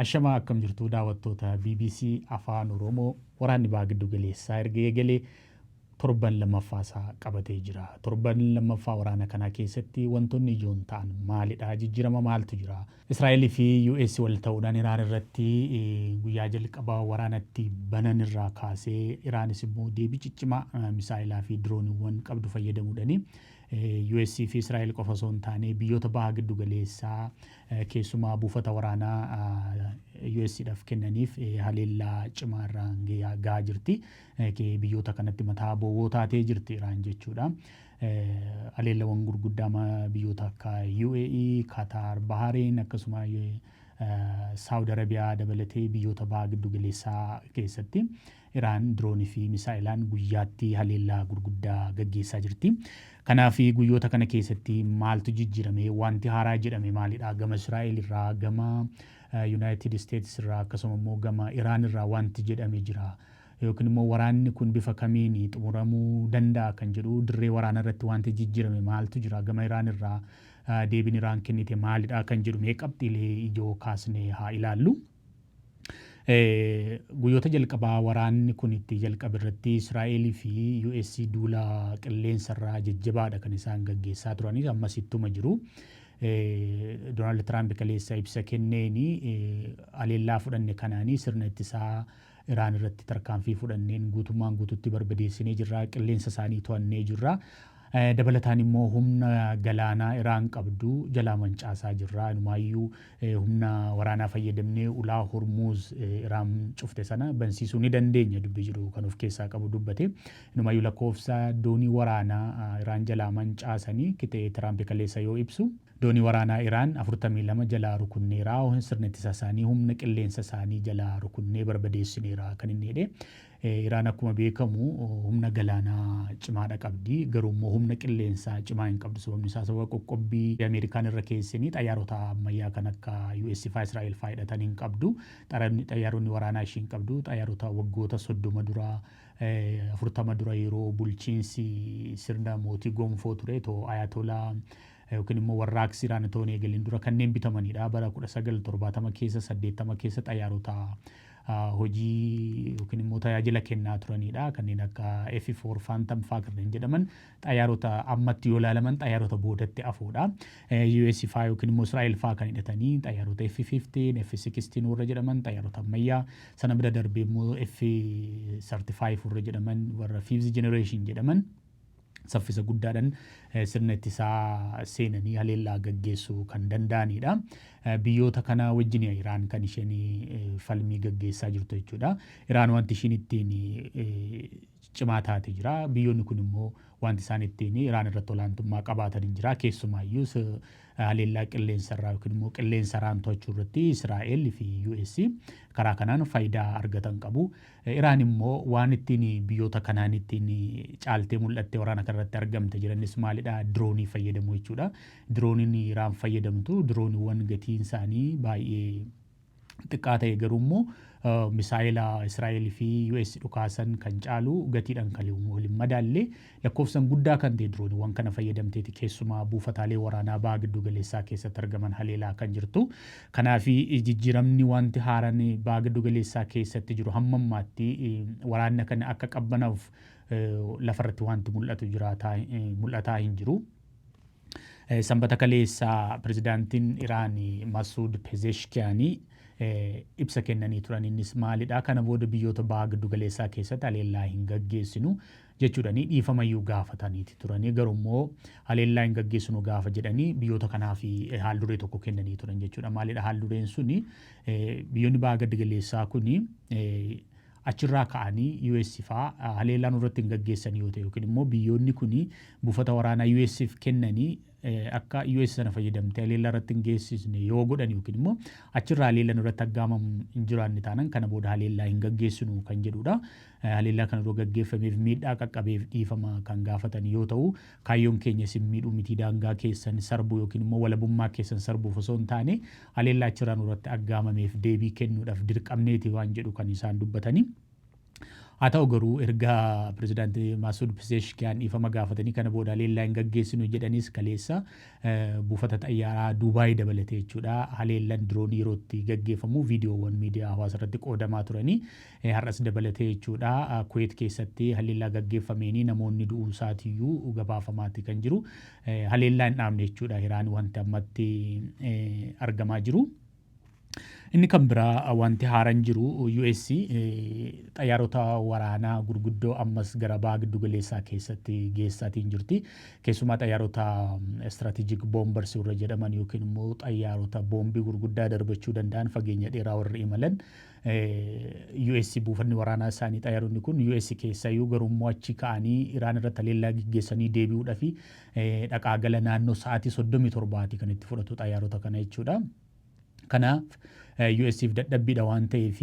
Ashamaa, akkam jirtu daawwattoota BBC Afaan Oromoo? Waraanni baha giddu galeessaa erga eegalee torban lammaffaa isaa qabatee jira. Torban lammaffaa waraana kanaa keessatti wantoonni ijoon ta'an maalidha? Jijjiirama maaltu jira? Israa'elii fi US wal ta'uudhaan Iraan irratti guyyaa jalqabaa waraanatti banan irraa kaasee, Iraanis immoo deebii ciccimaa misaa'ilaa fi dirooniiwwan qabdu fayyadamuudhaani US fi Israa'el qofa osoo hin taane biyyoota baha giddu galeessaa, keessumaa buufata waraanaa USdhaaf kennaniif haleellaa cimaa irraan gahaa jirti. Biyyoota kanatti mataa bowwoo taatee jirti Iraan jechuudha. Haleellawwan gurguddaa biyyoota akka UAE, Qatar, Bahrain, akkasuma Saawud Arabiyaa dabalatee biyyoota baha giddu galeessaa keessatti Iraan diroonii fi misaa'ilaan guyyaatti haleellaa gurguddaa gaggeessaa jirti. Kanaaf guyyoota kana keessatti maaltu jijjiirame? Wanti haaraa jedhame maalidha? Gama Israa'el irraa, gama United States irraa, akkasuma immoo gama Iraan irraa wanti jedhame jira. Yookiin immoo waraanni kun bifa kamiin xumuramuu danda'a kan jedhu, dirree waraanaa irratti wanti jijjiirame maaltu jira? Gama Iraan irraa deebiin Iraan kennite maalidha kan jedhu mee qabxiilee ijoo kaasnee haa ilaallu. Guyyoota jalqabaa waraanni kun itti jalqabe irratti Israa'elii fi US duula qilleensarraa jajjabaadha kan isaan gaggeessaa turanii, ammas ittuma jiru. Doonaald Tiraamp kaleessa ibsa kenneeni haleellaa fudhanne kanaanii sirna ittisaa Iraan irratti tarkaanfii fudhanneen guutummaan guututti barbadeessinee jirra, qilleensa isaanii to'annee jirra. Dabalataan immoo humna galaanaa Iraan qabdu jalaa mancaasaa jirra. Inumaayyuu humna waraanaa fayyadamnee ulaa Hormuuz Iraan cufte sana bansiisuu ni dandeenya dubbii jiru kan of keessaa qabu dubbate. Inumaayyuu lakkoofsa doonii waraanaa Iraan jalaa mancaasanii qixee Tiraamp kaleessa yoo ibsu, doonii waraanaa Iraan 42 jalaa rukunneera, sirna ittisa isaanii, humna qilleensa isaanii jalaa rukunnee barbadeessineera kan inni jedhe. Iraan akkuma beekamu humna galaanaa cimaadha qabdi. Garuu immoo humna qilleensaa cimaa hin qabdu. Sababni isaa sababa qoqqobbii Ameerikaan irra keessanii xayyaarota ammayyaa kan akka US faa, Israa'el faa hidhatan hin qabdu. Xayyaaronni waraanaa ishii hin qabdu. Xayyaarota waggoota 30 dura, 40 dura, yeroo bulchiinsi sirna mootii gonfoo ture too Ayatolaa yookiin immoo warraaqsi Iraan otoo hin eegalin dura kanneen bitamanidha. Bara 1970 keessa, 80 keessa xayyaarota hojii yookiin immoo tajaajila kennaa turanidha. Kanneen akka F4 Phantom faa kanneen jedhaman xayyaarota ammatti yoo ilaalaman xayyaarota boodatti hafoodha. US faa yookiin immoo Israa'el faa kan hidhatanii xayyaarota F-15, F-16 warra jedhaman xayyaarota ammayyaa, sana bira darbee immoo F-35 warra jedhaman, warra fifth generation jedhaman, saffisa guddaadhaan sirna ittisaa seenanii haleellaa gaggeessuu kan danda'anidha. Biyyoota kana wajjin Iraan kan isheen falmii gaggeessaa jirtu jechuudha. Iraan wanti isheen ittiin cimaa taate jira. Biyyoonni kun immoo wanti isaan ittiin Iraan irratti olaantummaa qabaatan hin jira. Keessumaayyuu haleellaa qilleensarraa yookiin immoo qilleensarraan to'achuu irratti Israa'el fi US karaa kanaan faayidaa argatan qabu. Iraan immoo waan ittiin biyyoota kanaan ittiin caaltee mul'attee waraana kanarratti argamte jiranis maalidha? Diroonii fayyadamu jechuudha. Dirooniin Iraan fayyadamtu dirooniiwwan gatiin isaanii baay'ee xiqqaa ta'e, garuu immoo misaayila Israa'el fi US dhukaasan kan caalu, gatiidhaan kan waliin madaalle, lakkoofsan guddaa kan ta'e dirooniiwwan kana fayyadamteeti keessumaa buufataalee waraanaa baha giddu galeessaa keessatti argaman haleelaa kan jirtu. Kanaaf jijjiiramni wanti haaraan baha giddu galeessaa keessatti jiru hamma ammaatti waraanna kana akka qabbanaaf lafarratti wanti mul'atu jiraataa mul'ataa hin jiru. Sanbata kaleessaa pirezidaantiin Iraan Masuud Pezeshkiyaanii ibsa kennanii turan. Innis maalidha? Kana booda biyyoota baha giddu galeessaa keessatti haleellaa hin gaggeessinu jechuudhani dhiifamayyuu gaafataniiti turanii. Garuu immoo haleellaa hin gaggeessinu gaafa jedhanii biyyoota kanaaf haal duree tokko kennanii turan jechuudha. Maalidha haal dureen suni? Biyyoonni baha giddu galeessaa kuni achirraa ka'anii US faa haleellaa nurratti hin gaggeessan yoo ta'e, yookiin immoo biyyoonni kuni buufata waraanaa USf kennanii akka US sana fayyadamtee haleellaa irratti hin geessisne yoo godhan, yookiin immoo achirraa haleellaa nurratti aggaamamu hin jiraanne taanan, kana booda haleellaa hin gaggeessinu kan jedhudha. Haleellaa kana dura gaggeeffameef miidhaa qaqqabeef dhiifama kan gaafatan yoo ta'u, kaayyoon keenya isin miidhuu miti, daangaa keessan sarbuu yookiin immoo walabummaa keessan sarbuuf osoo hin taane haleellaa achirraa nurratti aggaamameef deebii kennuudhaaf dirqamneeti waan jedhu kan isaan dubbatanii. Haa ta'u garuu, erga pirezidaantii Maasuud Pezeshkiyaan dhiifama gaafatanii kana booda haleellaa hin gaggeessinu jedhanis, kaleessa buufata xayyaaraa Duubaay dabalatee jechuudha haleellaan diroonii yeroo itti gaggeeffamu viidiyoowwan miidiyaa hawaasa irratti qoodamaa turanii, har'as dabalatee jechuudha Kuweet keessatti haleellaa gaggeeffameenii namoonni du'uu isaatiiyyuu gabaafamaati kan jiru. Haleellaa hin dhaabne jechuudha Iraan wanti ammatti argamaa jiru. Inni kan biraa wanti haaraan jiru, US xayyaarota waraanaa gurguddoo ammas gara baha giddu galeessaa keessatti geessaatiin jirti. Keessumaa xayyaarota strategic bombers warra jedhaman yookiin immoo xayyaarota boombii gurguddaa darbachuu danda'an, fageenya dheeraa warri imalan, US buufanni waraanaa isaanii xayyaaronni kun US keessayyuu garuu immoo achi ka'anii Iraan irratti haleellaa gaggeessanii deebi'uudhaa fi dhaqaa gala naannoo sa'aatii 37ti kan itti fudhatu xayyaarota kana jechuudha. Kanaaf USf dadhabbiidha waan ta'eef,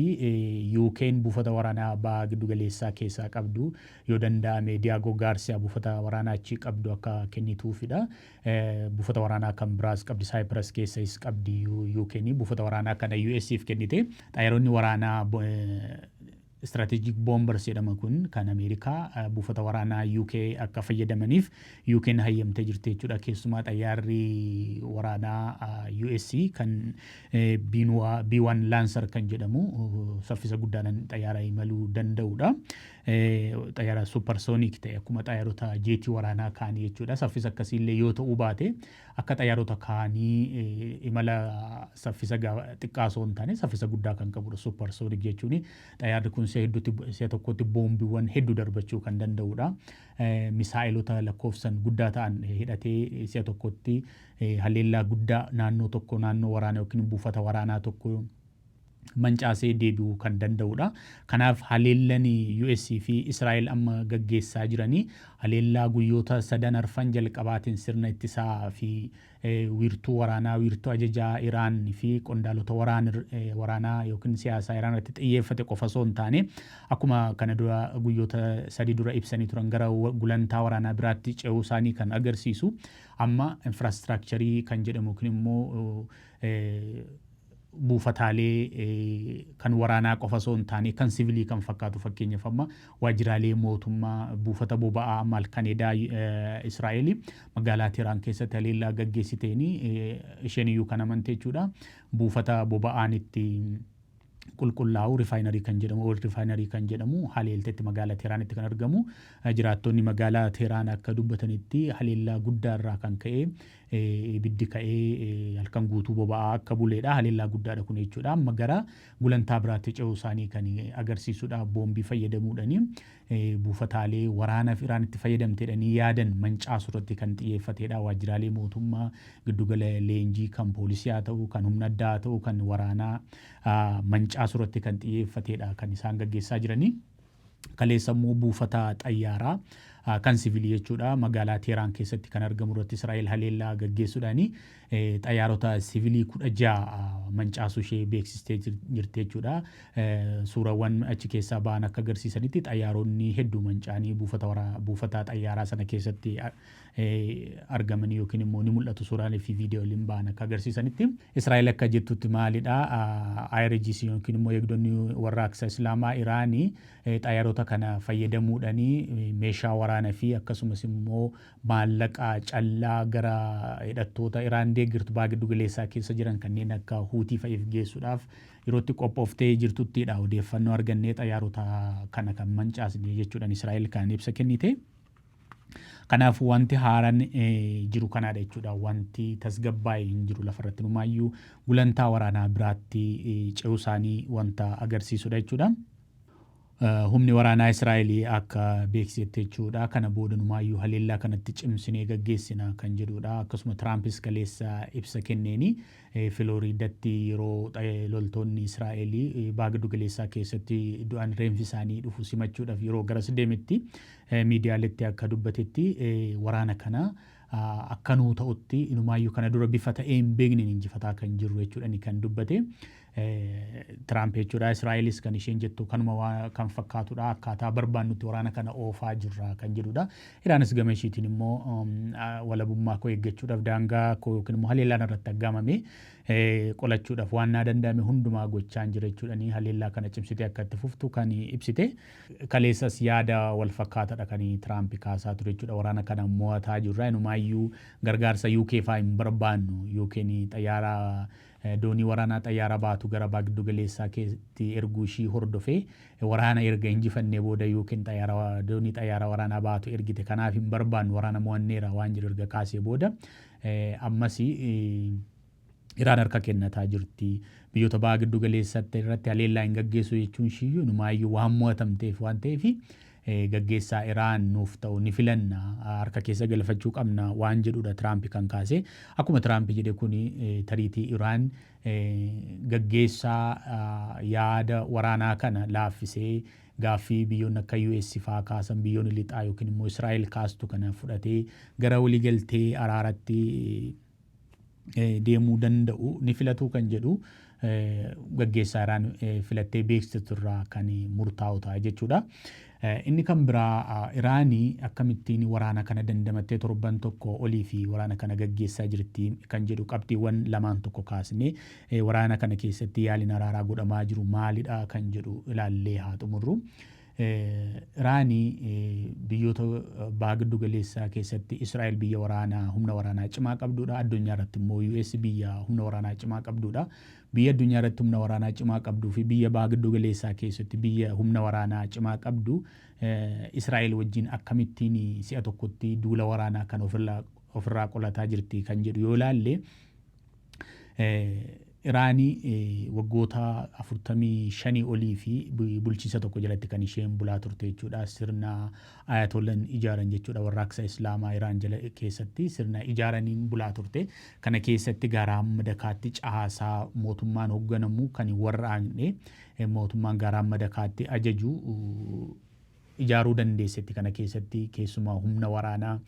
UK'n buufata waraanaa baha giddu galeessaa keessaa qabdu, yoo danda'ame Diego Garcia buufata waraanaa achii qabdu akka kennituufidha. Buufata waraanaa kan biraas qabdi, Cyprus keessas qabdi UK'n. Buufata waraanaa kana USf kennite. Xayyaaronni waraanaa strategic bombers jedhama kun kan Ameerikaa buufata waraanaa UK akka fayyadamaniif UK'n hayyamtee jirti jechuudha. Keessumaa xayyaarri waraanaa US kan B1 Lancer kan jedhamu saffisa guddaadhaan xayyaara imaluu danda'udha. Xayyaara supersonic ta'e, akkuma xayyaarota jeetii waraanaa kaanii jechuudha. Saffisa akkasiillee yoo ta'uu baate, akka xayyaarota kaanii imala saffisa xiqqaa osoo hin taane saffisa guddaa kan qabudha supersonic jechuun. Xayyaarri kun si'a hedduutti, si'a tokkotti boombiiwwan hedduu darbachuu kan danda'udha. Misaa'ilota lakkoofsan guddaa ta'an hidhatee si'a tokkotti haleellaa guddaa naannoo tokko, naannoo waraanaa yookiin buufata waraanaa tokko mancaasee deebi'uu kan danda'udha. Kanaaf haleellan US fi Israa'el amma gaggeessaa jiranii haleellaa guyyoota sadan arfan jalqabaatiin sirna ittisaa fi wiirtuu waraanaa, wiirtuu ajajaa Iraan fi qondaalota waraanaa yookiin siyaasaa Iraan irratti xiyyeeffate qofa osoo hin taane, akkuma kana dura guyyoota 3 dura ibsanii turan, gara gulantaa waraanaa biraatti ce'uu isaanii kan agarsiisu, amma infrastructure kan jedhamu yookiin immoo buufataalee kan waraanaa qofa osoo hin taane kan sivilii kan fakkaatu, fakkeenyaaf amma waajjiraalee mootummaa, buufata boba'aa Malkaneedaa Israa'el magaalaa Teheraan keessatti haleellaa gaggeessiteeni isheen iyyuu kan amante jechuudha. Buufata boba'aan itti qulqullaa'u, refinery kan jedhamu, oil refinery kan jedhamu haleeltetti magaalaa Teeraanitti kan argamu. Jiraattonni magaalaa Teeraan akka dubbatanitti, haleellaa guddaa irraa kan ka'e ibiddi ka'ee halkan guutuu boba'aa akka buleedha. Haleellaa guddaadha kun jechuudha. Amma gara gulantaa biraatti ce'uu isaanii kan agarsiisudha. Boombii fayyadamuudhani buufataalee waraanaaf Iraan itti fayyadamteedhanii yaadan mancaasu irratti kan xiyyeeffatedha. Waajjiraalee mootummaa, giddugala leenjii kan poolisii haa ta'u, kan humna addaa haa ta'u, kan waraanaa mancaasu irratti kan xiyyeeffatedha kan isaan gaggeessaa jiranii. Kaleessa immoo buufata xayyaaraa kan siviilii jechuudha magaalaa Teheraan keessatti kan argamu irratti Israa'el haleellaa gaggeessuudhaani xayyaarota siviilii 16 mancaasuu ishee beeksistee jirti jechuudha. Suurawwan achi keessaa ba'an akka agarsiisanitti, xayyaaronni hedduu manca'anii buufata xayyaaraa sana keessatti argamanii yookiin immoo ni mul'atu, suuraalee fi viidiyooliin ba'an akka agarsiisanitti. Israa'el akka jettutti maalidha? IRGC yookiin immoo eegdonni warraaqsa Islaamaa Iraanii xayyaarota kana fayyadamuudhaanii meeshaa waraanaa fi akkasumas immoo maallaqa callaa gara hidhattoota Iraan deeggartu baha giddu galeessaa keessa jiran kanneen akka Huutii fa'iif geessuudhaaf yeroo itti qophooftee jirtuttidha odeeffannoo argannee xayyaarota kana kan mancaasne jechuudhaan Israa'el kan ibsa kennite. Kanaaf wanti haaraan jiru kanaadha jechuudha. Wanti tasgabbaa'e hin jiru lafarratti, numaayyuu gulantaa waraanaa biraatti ce'uu isaanii wanta agarsiisudha jechuudha. Humni waraanaa Israa'el akka beeksisetti jechuudha, kana booda numaayyuu haleellaa kanatti cimsinee gaggeessina kan jedhudha. Akkasuma Tiraampis kaleessa ibsa kenneeni Filooriidatti yeroo loltoonni Israa'el baha giddu galeessaa keessatti du'an reenfi isaanii dhufu simachuudhaaf yeroo garas deemetti miidiyaaletti akka dubbatetti, waraana kana akkanuu ta'utti inumaayyuu kana dura bifa ta'ee hin beekneen injifataa kan jirru jechuudha kan dubbate. Tiraamp jechuudha. Israa'elis kan isheen jettu kanuma kan fakkaatudha. Akkaataa barbaannutti waraana kana oofaa jirra kan jedhudha. Iraanis gama ishiitiin immoo walabummaa koo eeggachuudhaaf, daangaa koo yookiin immoo haleellaan irratti aggaamame qolachuudhaaf waan naa danda'ame hundumaa gochaan jira jechuudhani haleellaa kana cimsitee akka itti fuftu kan ibsite. Kaleessas yaada wal fakkaataadha kan Tiraamp kaasaa ture jechuudha. Waraana kana mo'ataa jirra. Inumaayyuu gargaarsa UK faa hin barbaannu, yookiin xayyaara, doonii waraanaa xayyaara baatu gara baha giddu galeessaa keessatti erguu ishii hordofee, waraana erga injifannee booda yookiin xayyaara, doonii xayyaara waraanaa baatu ergite, kanaaf hin barbaannu, waraana mo'anneera waan jiru erga kaasee booda, ammas Iraan harka kennataa jirti. Biyyoota baha giddu galeessatti irratti haleellaa hin gaggeessu jechuun ishiiyyuu inumaayyuu waan mo'atamteef waan ta'eef, gaggeessaa Iraan nuuf ta'u ni filanna, harka keessa galfachuu qabna waan jedhudha Tiraamp kan kaase. Akkuma Tiraamp jedhe kun tariitii Iraan gaggeessaa yaada waraanaa kana laaffisee, gaaffii biyyoonni akka US faa kaasan, biyyoonni lixaa yookiin immoo Israa'el kaastu kana fudhatee gara waliigaltee araaratti deemuu danda'u ni filatu kan jedhu gaggeessaa Iraan filattee beeksistu irraa kan murtaa'u ta'a jechuudha. Inni kan biraa, Iraanii akkamittiin waraana kana dandamattee torban tokko olii fi waraana kana gaggeessaa jirti kan jedhu qabxiiwwan lamaan tokko kaasnee, waraana kana keessatti yaaliin araaraa godhamaa jiru maalidha kan jedhu ilaallee haa xumurru. Iraanii biyyoota baha giddu galeessaa keessatti Israa'el biyya waraanaa humna waraanaa cimaa qabdudha. Addunyaa irratti immoo US biyya humna waraanaa cimaa qabdudha. Biyya addunyaa irratti humna waraanaa cimaa qabduu fi biyya baha giddu galeessaa keessatti biyya humna waraanaa cimaa qabdu Israa'el wajjin akkamittiin si'a tokkotti duula waraanaa kan ofirraa qolataa jirti kan jedhu yoo ilaalle, Iraanii waggoota 45 olii fi bulchiinsa tokko jalatti kan isheen bulaa turte jechuudha. Sirna Ayatollan ijaaran jechuudha. Warraaqsa Islaamaa Iraan jala keessatti sirna ijaaraniin bulaa turte. Kana keessatti gara hamma dakaatti caasaa mootummaan hoogganamu kan warraaqne, mootummaan gara hamma dakaatti ajaju ijaaruu dandeessetti. Kana keessatti keessumaa humna waraanaa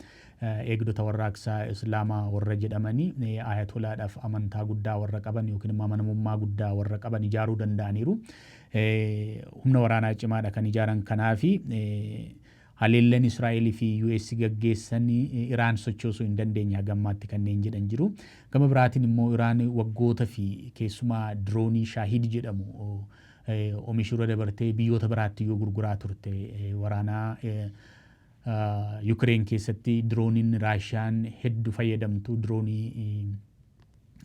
eegdota warraaqsaa Islaamaa warra jedhamanii ayatolaadhaaf amantaa guddaa warra qaban yookiin immoo amanamummaa guddaa warra qaban ijaaruu danda'aniiru. Humna waraanaa cimaadha kan ijaaran. Kanaafi haleellan Israa'elii fi US gaggeessan Iraan sochoosuu hin dandeenye hagammaatti kanneen jedhan jiru. Gama biraatiin immoo Iraan waggoota fi keessumaa diroonii Shaahid jedhamu oomishuurra dabartee biyyoota biraatti iyyuu gurguraa turte. Waraanaa Yukireen keessatti dirooniin Raashiyaan hedduu fayyadamtu diroonii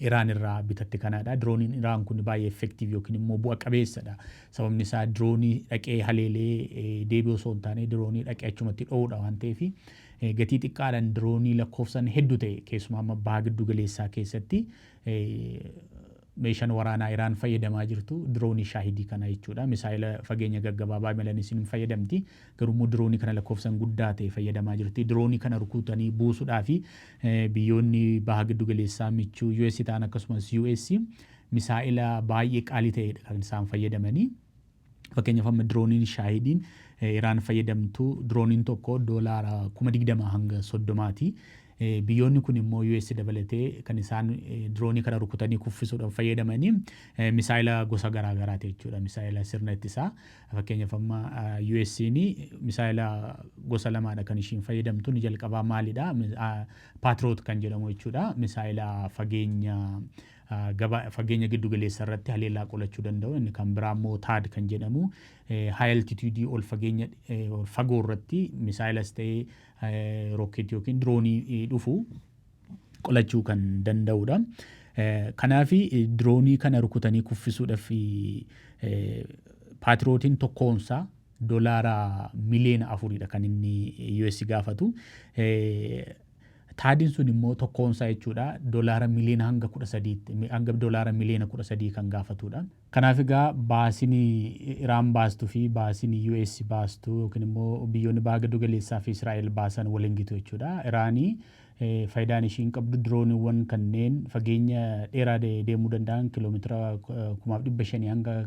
Iraan irraa bitatte kanadha. Dirooniin Iraan kun baay'ee effective yookiin immoo bu'a qabeessadha. Sababni isaa diroonii dhaqee haleelee deebi'u osoo hin taane, diroonii dhaqee achumatti dho'uudha waan ta'eef, gatii xiqqaadhaan diroonii lakkoofsan hedduu ta'e, keessumaa amma baha giddu galeessaa keessatti meeshaan waraanaa Iraan fayyadamaa jirtu diroonii Shaahidii kana jechuudha. Misaayila fageenya gaggabaabaa imalanis hin fayyadamti. Garuu immoo diroonii kana lakkoofsan guddaa ta'e fayyadamaa jirti. Diroonii kana rukutanii buusuudhaa fi biyyoonni baha giddu galeessaa michuu US ta'an akkasumas US misaa'ila baay'ee qaalii ta'edha kan isaan fayyadamanii. Fakkeenyaaf amma dirooniin Shaahidiin Iraan fayyadamtu dirooniin tokko doolaara 20,000 hanga 30,000ti. Biyyoonni kun immoo US dabalatee kan isaan diroonii kana rukutanii kuffisuudhaan fayyadamanii misaayila gosa garaa garaati jechuudha. Misaayila sirna ittisaa, fakkeenyaaf amma US'n misaayila gosa lamaadha kan ishiin fayyadamtu. Inni jalqabaa maalidha? Patriot kan jedhamu jechuudha. Misaayila fageenya gaba fageenya giddu galeessa irratti haleellaa qolachuu danda'u. Inni kan biraa immoo THAAD kan jedhamu, high altitude, ol fageenya fagoo irratti misaayilas ta'ee rookeetii yookiin diroonii dhufu qolachuu kan danda'udha. Kanaaf diroonii kana rukutanii kuffisuudhaaf Patriotiin tokkoonsaa doolaara 4 miliyoona kan inni US gaafatu. THAADiin sun immoo tokkoonsaa jechuudha doolaara miliyoona hanga 13tti, hanga doolaara 13 miliyoona kan gaafatudha. Kanaaf egaa baasiin Iraan baastuu fi baasiin US baastu yookiin immoo biyyoonni baha giddu galeessaa fi Israa'el baasan waliin gitu jechuudha. Iraanii faayidaan ishiin qabdu dirooniiwwan kanneen fageenya dheeraa deemuu danda'an, kiiloomeetira 1500 hanga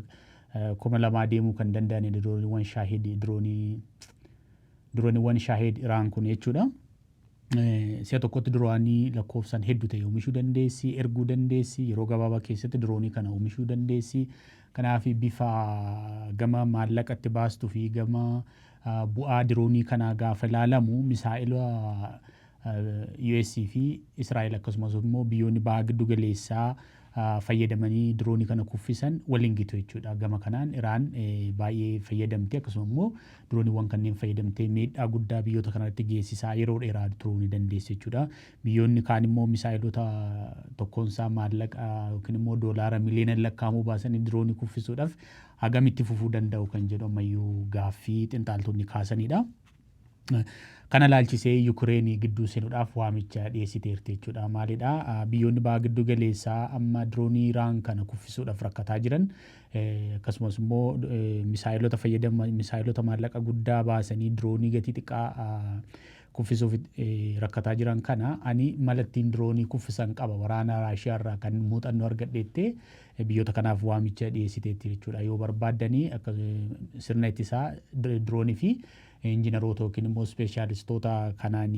2000 deemuu kan danda'an dirooniiwwan Shaahid, dirooniiwwan Shaahid Iraan kun jechuudha. Si'a tokkotti diroonii lakkoofsaan hedduu ta'e oomishuu dandeessi, erguu dandeessi, yeroo gabaabaa keessatti diroonii kana oomishuu dandeessi. Kanaaf bifa gama maallaqatti baastuu fi gama bu'aa diroonii kanaa gaafa ilaalamu, misaa'ila US fi Israa'el akkasumas immoo biyyoonni Baha Giddu Galeessaa fayyadamanii diroonii kana kuffisan waliin gitu jechuudha. Gama kanaan Iraan baay'ee fayyadamte, akkasuma immoo dirooniiwwan kanneen fayyadamtee miidhaa guddaa biyyoota kanarratti geessisaa yeroo dheeraa turuu ni dandeessi jechuudha. Biyyoonni kaan immoo misaa'ilota tokkoonsaa maallaqa yookiin immoo doolaara miliyoona lakkaa'amuu baasanii diroonii kuffisuudhaaf hagam itti fufuu danda'u kan jedhu ammayyuu gaaffii xinxaaltonni kaasanidha. Kana laalchisee Yukireen gidduu seenuudhaaf waamicha dhiyeessiteerti jechuudha. Maalidha? Biyyoonni Baha Giddu Galeessaa amma diroonii Iraan kana kuffisuudhaaf rakkataa jiran, akkasumas immoo misaa'ilota fayyadama, misaa'ilota maallaqa guddaa baasanii diroonii gatii xiqqaa kuffisuuf rakkataa jiran kana, ani mala ittiin diroonii kuffisan qaba, waraana Raashiyaa irraa kan muuxannoo argadheettee biyyoota kanaaf waamicha dhiyeessiteetti jechuudha. Yoo barbaaddanii sirna ittisaa diroonii fi injiinaroota yookiin immoo ispeeshaalistoota kanaan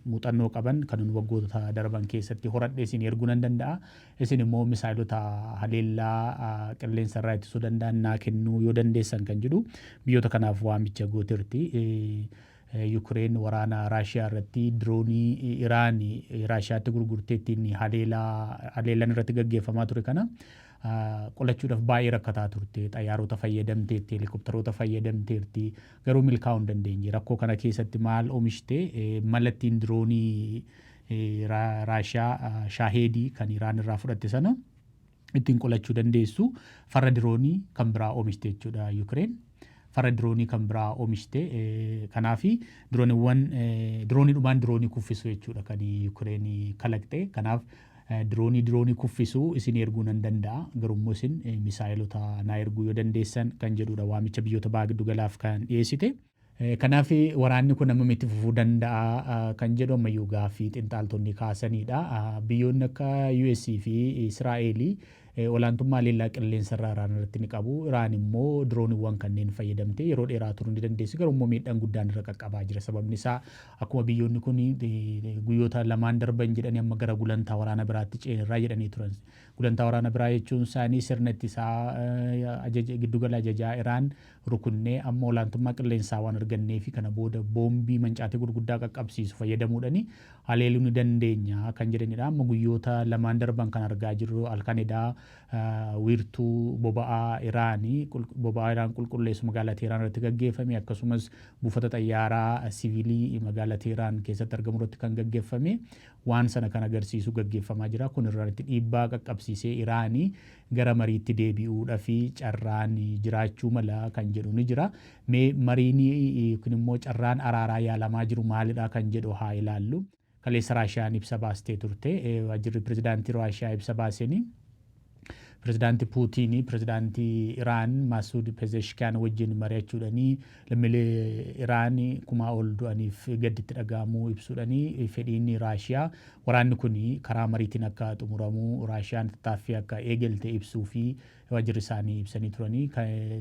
muuxannoo qaban kan waggoota darban keessatti horadhe isin erguu nan danda'a. Isin immoo misaayilota haleellaa qilleensa irraa ittisuu danda'an naa kennuu yoo dandeessan kan jedhu biyyoota kanaaf waamicha gooteerti. Yukireen waraana Raashiyaa irratti diroonii Iraan Raashiyaatti gurgurtee ittiin haleellaan irratti gaggeeffamaa ture kana qolachuudhaaf baay'ee rakkataa turte. Xayyaarota fayyadamteerti, helikopteroota fayyadamteerti. Garuu milkaa'uu hin dandeenye. Rakkoo kana keessatti maal oomishte? Mala ittiin diroonii Raashiyaa Shaaheedii kan Iraan irraa fudhatte sana ittiin qolachuu dandeessu farra diroonii kan biraa oomishte jechuudha Yukireen. Farra diroonii kan biraa oomishte. Kanaafi dirooniiwwan dirooniidhumaan diroonii kuffisu jechuudha kan Yukireen kalaqxe. Kanaaf diroonii diroonii kuffisu isin erguu nan danda'a. Garuu immoo isin misaayilota naa erguu yoo dandeessan kan jedhudha waamicha biyyoota Baha Giddu Galaaf kan dhiyeessite. Kanaaf waraanni kun ammamitti fufuu danda'a kan jedhu ammayyuu gaaffii xinxaaltonni kaasanidha. Biyyoonni akka US fi Israa'eel olaantummaa haleellaa qilleensa irraa Iraan irratti ni qabu. Iraan immoo dirooniiwwan kanneen fayyadamtee yeroo dheeraa turuu ni dandeessi. Garuu immoo miidhaan guddaan irra qaqqabaa jira. Sababni isaa akkuma biyyoonni kun guyyoota 2n darban jedhanii, amma gara gulantaa waraana biraatti ceenirraa jedhanii turan. Gulantaa waraana biraa jechuun isaanii sirna ittisaa giddugala ajajaa Iraan rukunnee amma olaantummaa qilleensaa waan argannee fi kana booda boombii mancaatii gurguddaa qaqqabsiisu fayyadamuudhaan haleeluu ni dandeenya kan jedhanidha. Amma guyyoota 2n darban kan argaa jirru halkan edaa wiirtuu boba'aa Iraanii, boba'aa Iraan qulqulleessu magaalaa Teheraan irratti gaggeeffame, akkasumas buufata xayyaaraa siviilii magaalaa Teheraan keessatti argamu irratti kan gaggeeffame waan sana kan agarsiisu gaggeeffamaa jira. Kun irratti dhiibbaa qaqqabsiisee Iraanii gara mariitti deebi'uudhaa fi carraan jiraachuu mala kan jedhu ni jira. Mee mariin yookiin immoo carraan araaraa yaalamaa jiru maalidha kan jedhu haa ilaallu. Kaleessa Raashiyaan ibsa baastee turte. Waajjirri pirezidaantii Raashiyaa ibsa baasanii, Pirezidaantii Puutiin pirezidaantii Iraan Masuud Pezeshkiyan wajjin mari'achuudhanii lammiilee Iraan kumaa ol du'aniif gadditti dhaga'amuu ibsuudhanii, fedhiin Raashiyaa waraanni kun karaa mariitiin akka xumuramu Raashiyaan tattaaffii akka eegalte ibsuu fi waajjirri isaanii ibsanii turanii.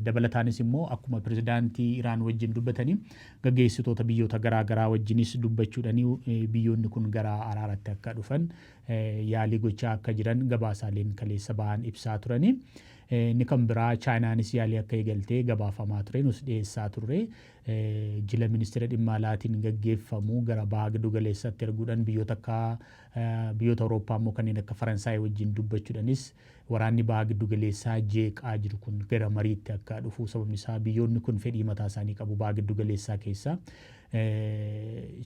Dabalataanis immoo akkuma pirezidaantii Iraan wajjin dubbatanii gaggeessitoota biyyoota garaa garaa wajjinis dubbachuudhanii biyyoonni kun gara araaratti akka dhufan yaalii gochaa akka jiran gabaasaaleen kaleessa ba'an ibsaa turanii. Inni kan biraa Chaayinaanis yaalii akka eegaltee gabaafamaa ture, nus dhiyeessaa turre. Jila ministeera dhimma alaatiin gaggeeffamu gara Baha Giddu Galeessatti erguudhaan biyyoota akka biyyoota Awurooppaa immoo kanneen akka Faransaay wajjin dubbachuudhaanis waraanni Baha Giddu Galeessaa jeeqaa jiru kun gara mariitti akka dhufu, sababni isaa biyyoonni kun fedhii mataa isaanii qabu Baha Giddu Galeessaa keessa.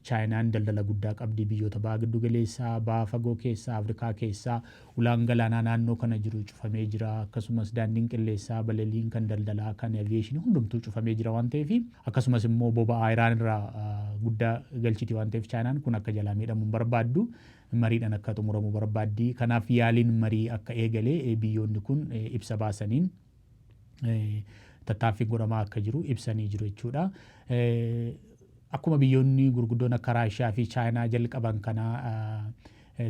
Chaayinaan daldala guddaa qabdi biyyoota Baha Giddu Galeessaa, Baha Fagoo keessaa, Afrikaa keessaa. Ulaan galaanaa naannoo kana jiru cufamee jira. Akkasumas daandiin qilleensaa, balaliin kan daldalaa, kan aviyeeshinii hundumtuu cufamee jira waan ta'eef, akkasumas immoo boba'aa Iraan irraa guddaa galchiti waan ta'eef, Chaayinaan kun akka jalaa miidhamuu hin barbaaddu. Mariidhaan akka xumuramu barbaaddi. Kanaaf yaaliin marii akka eegale biyyoonni kun ibsa baasaniin tattaaffiin godhamaa akka jiru ibsanii jiru jechuudha. Akkuma biyyoonni gurguddoon akka Raashiyaa fi Chaayinaa jalqaban kana,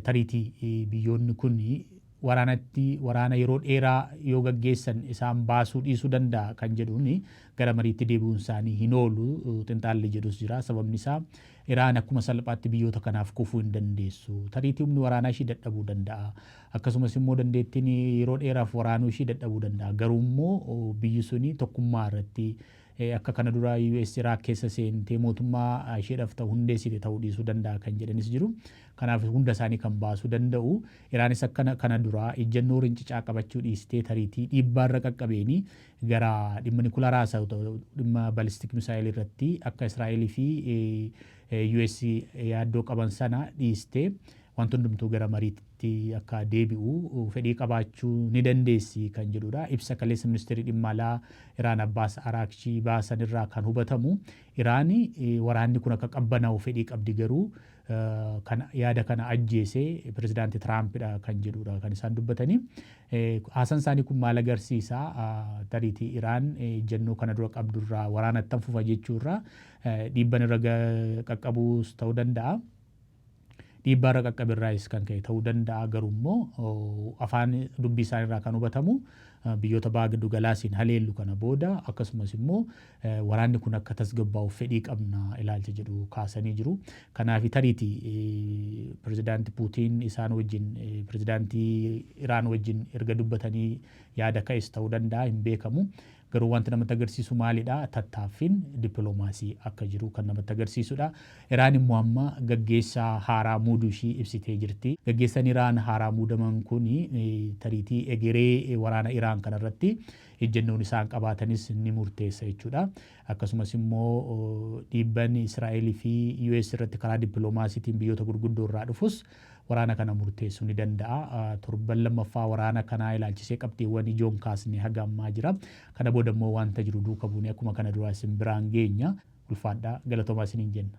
tariitii biyyoonni kun waraanatti waraana yeroo dheeraa yoo gaggeessan isaan baasuu dhiisuu danda'a kan jedhuun gara mariitti deebi'uun isaanii hin oolu xinxaalli jedhus jira. Sababni isaa Iraan akkuma salphaatti biyyoota kanaaf kufuu hin dandeessu. Tariitii humni waraanaa ishii dadhabuu danda'a. Akkasumas immoo dandeettiin yeroo dheeraaf waraanuu ishii dadhabuu danda'a. Garuu immoo biyyi suni tokkummaa irratti akka kana dura US Iraaq keessa seentee mootummaa isheedhaaf ta'u hundeessite ta'uu dhiisuu danda'a kan jedhanis jiru. Kanaaf hunda isaanii kan baasuu danda'u. Iraanis akka kana dura ejjennoo rincicaa qabachuu dhiistee tariitii dhiibbaarra qaqqabeeni gara dhimma nikulaaraa ta'u, dhimma ballistic missile irratti akka Israa'elii fi US yaaddoo qaban sana dhiistee wanti hundumtuu gara mariitti akka deebi'u fedhii qabaachuu ni dandeessi kan jedhudha. Ibsa kaleessa ministeerri dhimma alaa Iraan Abbaas Araakchii baasan irraa kan hubatamu, Iraan waraanni kun akka qabbanaa'u fedhii qabdi, garuu kan yaada kana ajjeese pirezidaantii Tiraampidha kan jedhudha kan isaan dubbatanii. Haasaan isaanii kun maal agarsiisa? Tariitii Iraan ejjennoo kana dura qabdurraa waraanattan fufa jechuurraa dhiibban irra qaqqabuus ta'uu danda'a. Dhiibbaa irra qaqqabirraayis kan ka'e ta'uu danda'a, garuu immoo afaan dubbii isaaniirraa kan hubatamu biyyoota baha giddu galaasiin haleellu kana booda, akkasumas immoo waraanni kun akka tasgabbaa'uuf fedhii qabna ilaalcha jedhu kaasanii jiru. Kanaaf tariitii pirezidaantii Puutiin isaan wajjin, pirezidaantii Iraan wajjin erga dubbatanii yaada ka'es ta'uu danda'a, hin beekamu. Garuu wanti namatti agarsiisu maalidha? Tattaaffiin dippiloomaasii akka jiru kan namatti agarsiisudha. Iraan immoo amma gaggeessaa haaraa muuduu ishii ibsitee jirti. Gaggeessaan Iraan haaraa muudaman kun tariitii egeree waraana Iraan kanarratti ejjennoon isaan qabaatanis ni murteessa jechuudha. Akkasumas immoo dhiibban Israa'elii fi US irratti karaa dippiloomaasiitiin biyyoota gurguddoo irraa dhufus waraana kana murteessuu ni danda'a. Torban lammaffaa waraana kanaa ilaalchisee qabxiiwwan ijoon kaasne haga ammaa jira. Kana booda immoo wanta jiru duuka buunee akkuma kana duraa isin biraan geenya. Ulfaadhaa, galatoomaa isiniin jenna.